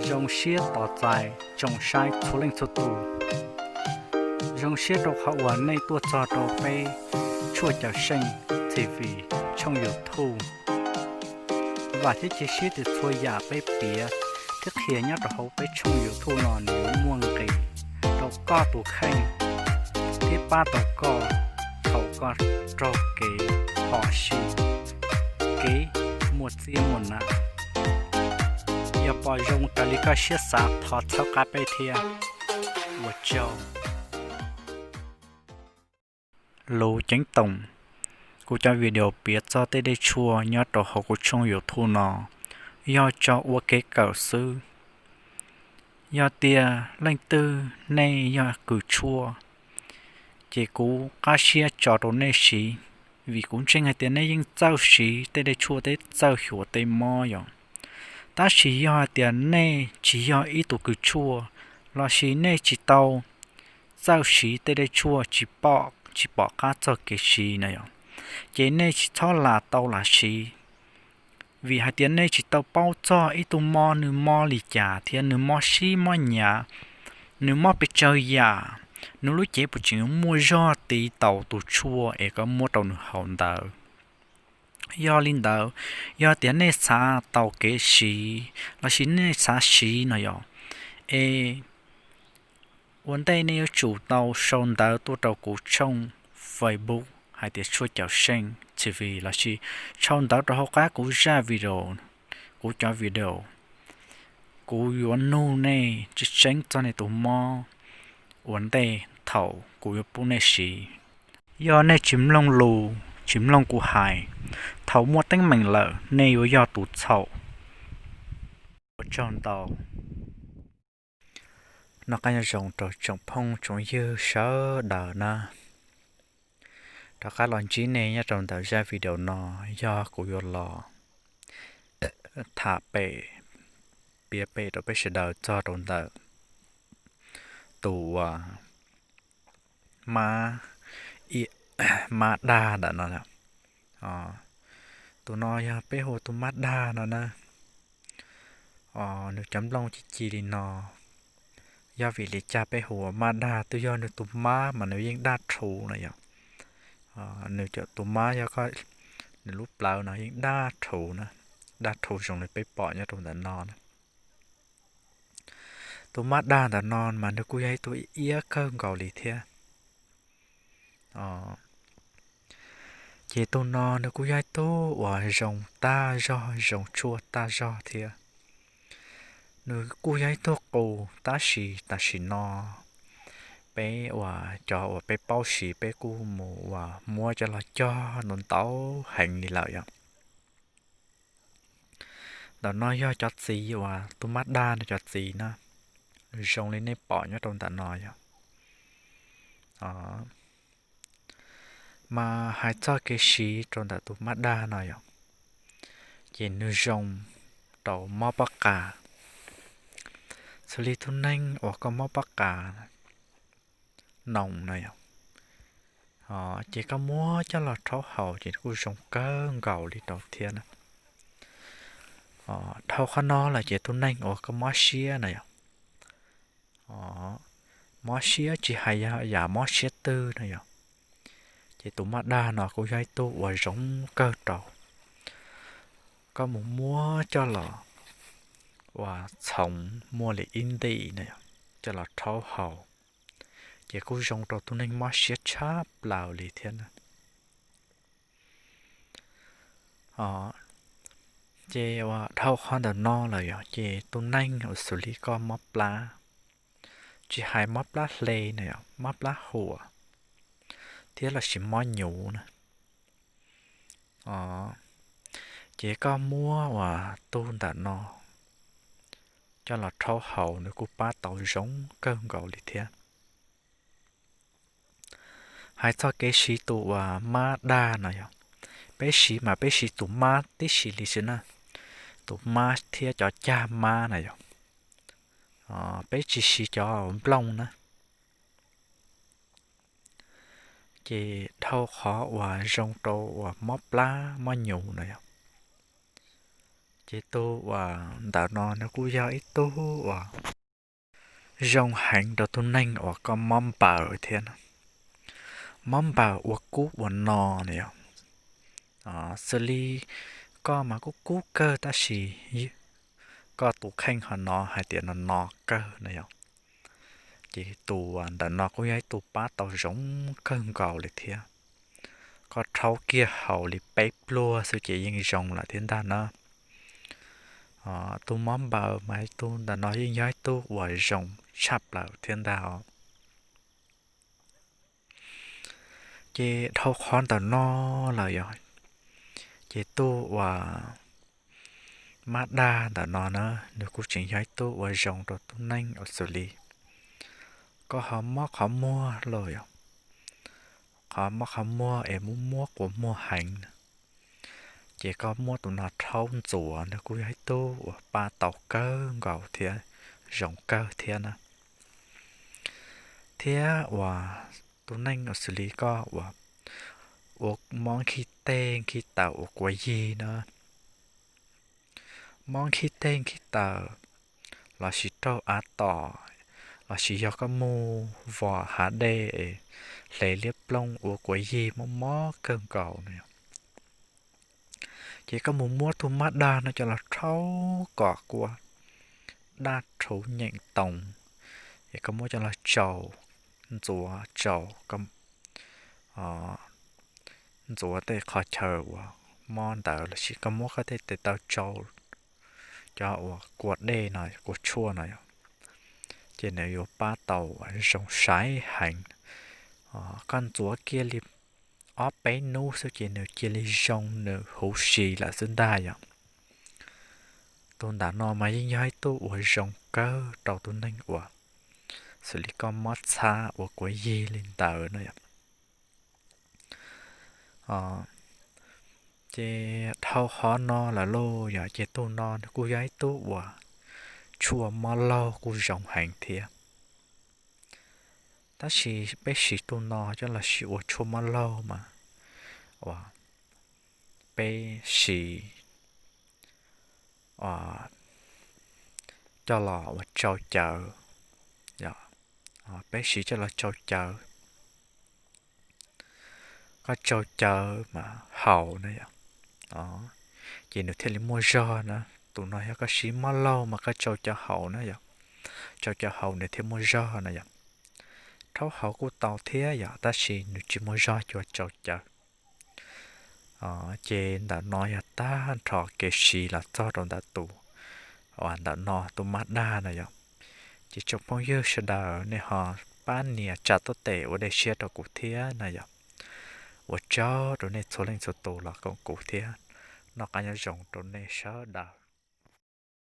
Zoo siab tos txais tsoom saib txhua leej txhua tus. Zoo siab rau qhov uas nej tuaj txog rau peb Tshuaj Cawm Seej T V tshooj YouTube. Vam thiab cia siab tias txhua yam peb piav thiab qhia nyob rau hauv peb tshooj YouTube no nws yuav muaj nqis rau koj tus kheej thiab pab tau koj thaum koj raug kev phom sij, kev muaj txiab muaj nam. Yog pom zoo raws li koj siab xav thov txhawb qab peb thiab. Ua tsaug. Lus ceeb toom, kuv cov video piav txog tej dej tshuaj nyob rau hauv kuv tshooj YouTube no yog tso ua kev kawm xwb. Yog tias leej twg nej yog kws tshuaj, ces kuv qab siab tso rau nej siv, vim kuv ntseeg hais tias nej yeej txawj siv tej dej tshuaj thiab txawj xyuas tej mob yom. Tab sis yog hais tias nej tsis yog ib tug kws tshuaj, lossis nej tsis tau txawj siv tej dej tshuaj, tsis pom, tsis pom qab txog kev siv na yom, ces nej tsis txhob lam tau lam siv. Vim hais tias nej tsis tau paub txog ib tug mob nws mob li cas thiab nws mob sib mob nyiav, nws mob pes tsawg yam, nws lub cev puas tseem muaj zog tiv taus tus tshuaj es koj muab rau nws haus ntawd. Yog li ntawd, yog tias nej xav tau kev siv lossis nej xav siv no yom, es ua ntej nej yuav tsum tau sau ntawv tuaj rau kuv tshooj Facebook hais tias Tshuaj Cawm Seej T V lossis sau ntawv rau hauv qab kuv zaj video, kuv cov video. Kuv yuav nug nej tseeb tseeb txog nej tus mob ua ntej thaum kuv yuav pub nej siv. Yog nej tsis mloog lus, tsis mloog kuv hais, thaum muaj teeb meem lawm nej yuav yog tus txhaum. Ua tsaug ntau. Noj qab nyob zoo rau tsoom phooj tsoom ywg sawv daws na. Rov qab los ntsib nej nyob rau ntawm zaj video no, yog kuv yuav los tham pem, piav pem rau peb sawv daws txog rau ntawm tus uas mab, mab dag ntawm no. Tus no yog peb hu ua tus mab dag no na. Nws cov nplooj ci ci li no, yog vim li cas peb hu ua mab dag? Twb yog nws tus mab mas nws yeej daj rhuv no yom. Nws cov tus mab yog, nws lub plawv no yeej daj rhuv na, daj rhuv zoo li peb pom nyob rau ntawm no na. Tus mab dag ntawm no mas nws kuj yog ib tug iab kawg nkaus li thiab. Ces tus no nws kuj yog ib tug uas zoo tag zog, zoo tshuaj tag zog thiab. Nws kuj yog ib tug qus, tab sis tam sim no peb uas cov uas peb paub siv peb kuj mus uas muab coj los cog ntau ntau heev li lawm yom. Ntawm no yog cov txiv uas tus mab dag no cov txiv na, zoo li nej pom nyob rau ntawm no yom. Mas hais txog kev siv rau ntawm tus mab dag no yom, ces nws zoo rau mob pob qa. Xws li tus neeg uas koj mob pob qa, noos no yom, ces koj muab coj los rhaub haus ces kuj zoo kawg nkaus li rau thiab na. Dhau qhov no lawm ces tus neeg uas koj mob siab no yom, mob siab tsis hais yam mob siab twg no yom, ces tus mab dag no kuj yog ib tug uas zoo kawg rau. Koj mus muab coj los uas txhoov muaj li ib ntim na yom, coj los rhaub haus, ces kuj zoo rau tus neeg mob siab tshaj plaws li thiab na. Ces uas dhau qhov ntawm no lawm yom, ces tus neeg uas xws li koj mob plab, tsis hais mob plab hle na yom, mob plab huam thiab lossis mob nyuv na, ces koj muab uas tus ntawm no coj los rhaub haus nws kuj pab tau zoo kawg nkaus li thiab. Hais txog kev siv tus uas mab dag no yom, peb siv mas peb siv tus mab tib si li xwb na, tus mab thiab cov cag mab na yom, peb tsis siv cov nplooj na. Ces dhau qhov uas zoo rau uas mob plab mob nyuv no yom, Ces tus uas ntawm no nws kuj yog ib tug uas zoo heev rau tus neeg uas koj mob npaws thiab na. Mob npaws ua kub ua no na yom. Xws li koj mas kuj kub kawg tab sis koj tus kheej ho no hais tias no no kawg na yom. Ces tus ntawm no kuj yog ib tug pab tau zoo kawg nkaus li thiab. Koj rhaub kiag haus li peb pluag xwb ces yeej zoo lawm thiab ntag na. Tus mob npaws mas tus ntawm no yeej yog ib tug uas zoo tshaj plaws thiab ntag os. Ces dhau qhov ntawm no lawm yog, ces tus uas mab dag ntawm no na, nws kuj tseem yog ib tug uas zoo rau tus neeg uas xws li koj ho mob qhov muag los yog qhov mob qhov muag es muab muab kua muag heev na, ces koj muab tus no rhaub ntxuav nws kuj yog ib tug uas pab tau kawg nkaus thiab zoo kawg thiab na. Thiab uas tus neeg uas xws li koj uas ua mob nkhib teg nkhib taws ua kua yig na, mob nkhib teg nkhib taws lossis raug av tom lossis yog koj mus vos hav dej, hle liab plooj ua kua yig mob mob kawg nkaus no, ces koj mus muab tus mab dag no coj los rhaub kom kua daj rhuv nyeem toos, es koj muab coj los tsau, ntxuav tsau, ntxuav tej qhov chaw uas mob ntawd lossis koj muab koj tej tes taw tsau cov uas kua dej no, kua tshuaj no, ces nws yuav pab tau zoo sai heev. Koj ntxuav kiag li ob peb hnub xwb ces nws cia li zoo nws huv si lawm xwb ntag yom. Tus ntawm no mas yeej yog ib tug uas zoo kawg rau tus neeg uas xws li koj mob txhab ua kua yig li ntawd na yom. Ces dhau qhov no lawm lauj yom, ces tus no nws kuj yog ib tug uas tshuaj mob laug kuj zoo heev thiab. Tab sis peb siv tus no coj los sis ua tshuaj mob laug mas uas peb siv coj los ua tsau cawv, peb siv coj los tsau cawv. Koj tsau cawv mas haus na yom, ces nws thiaj li muaj zog na. Tus no yog koj siv mob laug mas koj tsau cawv haus na yom, tsau cawv haus nws thiaj muaj zog na yom. Rhaub haus kuj tau thiab yom, tab sis nws tsis muaj zog cuag tsau cawv. Ces ntawm no yog tag nrho kev siv los txog rau ntawm tus uas ntawm no tus mab dag na yom. Ces tsoom phooj ywg sawv daws nej ho pab nias tsa tuaj tes ua dej siab rau kuv thiab na yom. Ua tsaug rau nej txhua leej txhua tus los koom kuv thiab. Noj qab nyob zoo rau nej sawv daws.